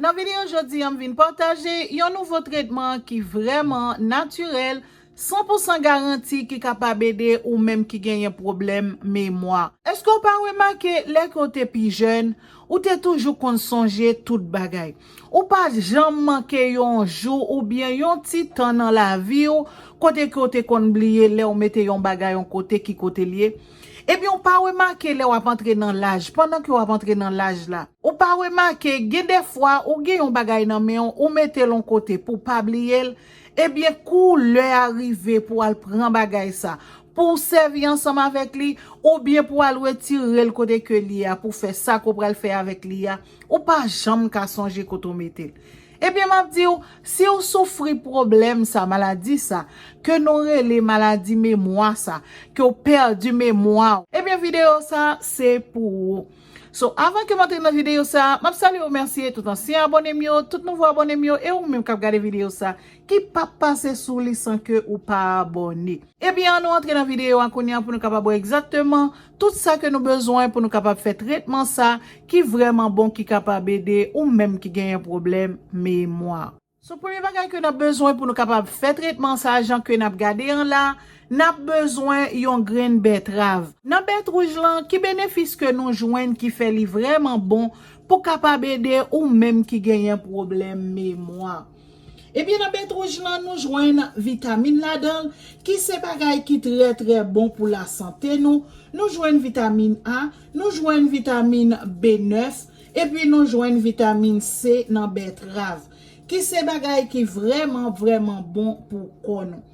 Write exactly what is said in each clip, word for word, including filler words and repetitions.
Nan videyo jodi a, m vin pataje yon nouvo tretman ki vrèman natirèl, san pou san garanti, ki kapab ede ou menm ki genyen pwoblèm memwa. Èske w pa remake lè ke w te pi jèn, ou te toujou konn sonje tout bagay? Ou pa janm manke yon jou oubyen yon ti tan nan lavi w kote ke w te konn bliye lè w mete yon bagay yon kote ki kote l ye? Ebyen, ou pa remake lè w ap antre nan laj, pandan ke w ap antre nan laj la, ou pa remake gen dèfwa ou gen yon bagay nan men w, ou mete l yon kote pou w pa bliye l? Ebyen, kou lè a rive pou w al pran bagay sa, pou w sèvi ansanm avèk li, oubyen pou w al retire l kote ke li ye a, pou w fè sa ke w pral fè avèk li a, ou pa janm ka sonje kote w mete l. Ebyen, m ap di w, si w soufri pwoblèm sa, maladi sa, ke nou rele maladi memwa sa, ke w pèdi memwa w, ebyen, videyo sa, se pou ou. So, avan ke m antre nan videyo sa, m ap salye remèsye tout ansyen abòne m yo, tout nouvo abòne m yo, e ou menm k ap gade videyo sa, ki p ap pase sou li san ke ou pa abòne. Ebyen, ann nou antre nan videyo a kounye a pou nou kapab wè egzakteman tout sa ke nou bezwen pou nou kapab fè tretman sa ki vrèman bon, ki kapab ede ou menm ki genyen pwoblèm memwa. So, premye bagay ke n ap bezwen pou nou kapab fè tretman sa, jan ke n ap gade an la, n ap bezwen yon grenn bètrav. Nan bèt wouj lan, ki benefis ke nou jwenn ki fè li vrèman bon pou kapab ede ou menm ki genyen pwoblèm memwa? Ebyen, nan bèt wouj lan, nou jwenn vitamin ladan l, ki se bagay ki trè, trè bon pou lasante nou. Nou jwenn vitamin A, nou jwenn vitamin B nèf, epi nou jwenn vitamin C nan bètrav, ki se bagay ki vrèman, vrèman bon pou kò nou.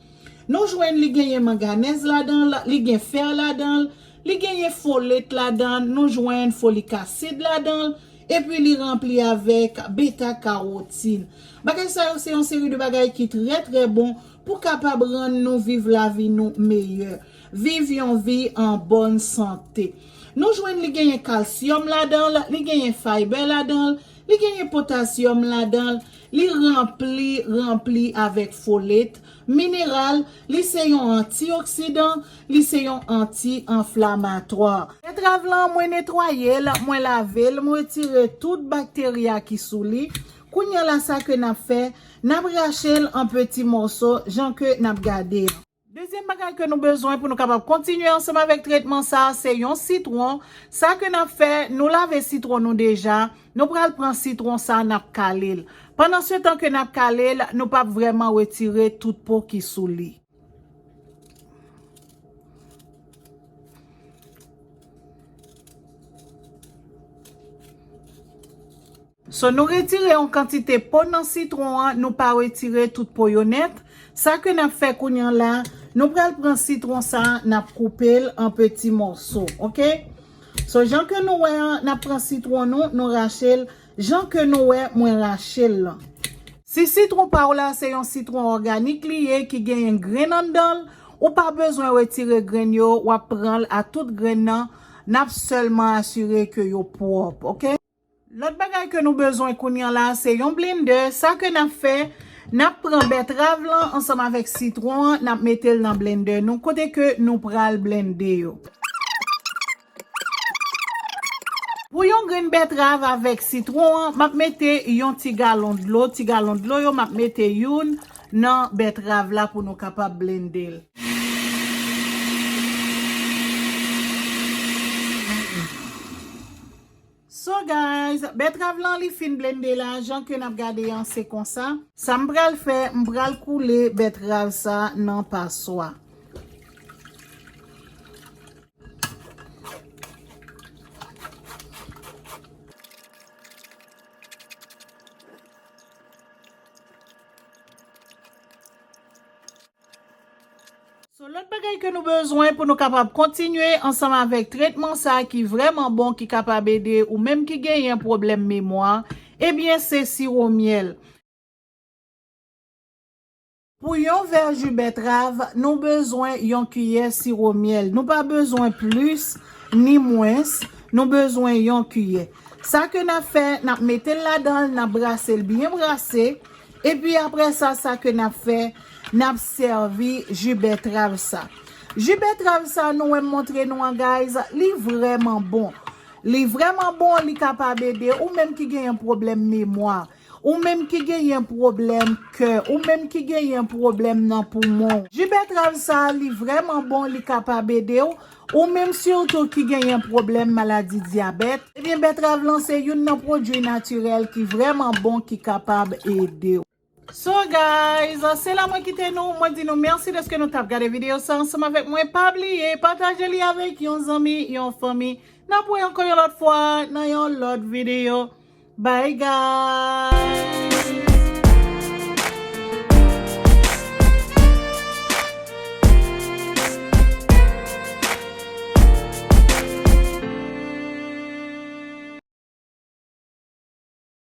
Nou jwenn li genyen manganèz ladan l, li gen fè ladan l, li genyen folet ladan l, nou jwenn folik asid ladan l, epi li ranpli avèk beta kawotin. Bagay sa yo se yon seri de bagay ki trè, trè bon pou kapab rann nou viv lavi nou meyè, viv yon vi an bòn sante. Nou jwenn li genyen kalsyòm ladan l, li genyen fayba ladan l, li genyen potasyòm ladan l, li ranpli, ranpli avèk folet, mineral, li se yon antioksidan, li se yon anti-anflamatwa. Bètrav lan, mwen netwaye l, mwen lave l, mwen retire tout bakteri a ki sou li. Kounye a la, sa ke n ap fè, n ap rache l an peti mòso, jan ke n ap gade an. Dezyèm bagay ke nou bezwen pou nou kapab kontinye ansanm avèk tretman sa a, se yon sitwon. Sa ke n ap fè, nou lave sitwon nou deja, nou pral pran sitwon sa a, n ap kale l. Pandan se tan ke n ap kale l, nou p ap vrèman retire tout po ki sou li. So, nou retire yon kantite po nan sitwon an, nou pa retire tout po yo nèt. Sa ke n ap fè kounye a la, nou pral pran sitwon sa a, n ap koupe l an peti mòso, oke? So, jan ke nou wè an, n ap pran sitwon nou, nou rache l, jan ke nou wè mwen rache l lan. Si sitwon pa w la se yon sitwon òganik li ye, ki genyen grenn anndan l, ou pa bezwen retire grenn yo, w ap pran l a tout grenn nan, n ap sèlman asire ke yo pwòp, oke? Lòt bagay ke nou bezwen kounye a la, se yon blendè. Sa ke n ap fè, n ap pran bètrav lan ansanm avèk sitwon an, n ap mete l nan blendè nou, kote ke nou pral blende yo. Pou yon grenn bètrav avèk sitwon an, m ap mete yon ti galon dlo. Ti galon dlo yo, m ap mete youn nan bètrav la pou nou kapab blende l. So guys, bètrav lan li fin blende la, jan ke n ap gade an se konsa. Sa m pral fè, m pral koule bètrav sa nan paswa. So, lòt bagay ke nou bezwen pou nou kapab kontinye ansanm avèk tretman sa ki vrèman bon, ki kapab ede ou menm ki genyen pwoblèm memwa, ebyen, se siwo myèl. Pou yon vè ji bètrav, nou bezwen yon kiyè siwo myèl. Nou pa bezwen plis ni mwens, nou bezwen yon kiyè. Sa ke n ap fè, n ap mete l ladan l, n ap brase l byen brase. Epi apre sa, sa ke n ap fè, n ap sèvi ji bètrav sa. Ji bètrav sa, nou wè m montre nou an, guys, li vrèman bon. Li vrèman bon, li kapab ede ou menm ki genyen pwoblèm memwa, ou menm ki genyen pwoblèm kè, ou menm ki genyen pwoblèm nan poumon. Ji bètrav sa a, li vrèman bon, li kapab ede w, ou menm sitou ki genyen pwoblèm maladi dyabèt. Ebyen, bètrav lan se youn nan pwodui natirèl ki vrèman bon, ki kapab ede w. So guys, se la mwen kite nou, mwen di nou mèsi dèske nou t ap gade videyo sa ansanm avèk mwen. Pa bliye pataje li avèk yon zanmi, yon fanmi. N ap wè ankò yon lòt fwa nan yon lòt videyo. Bye guys.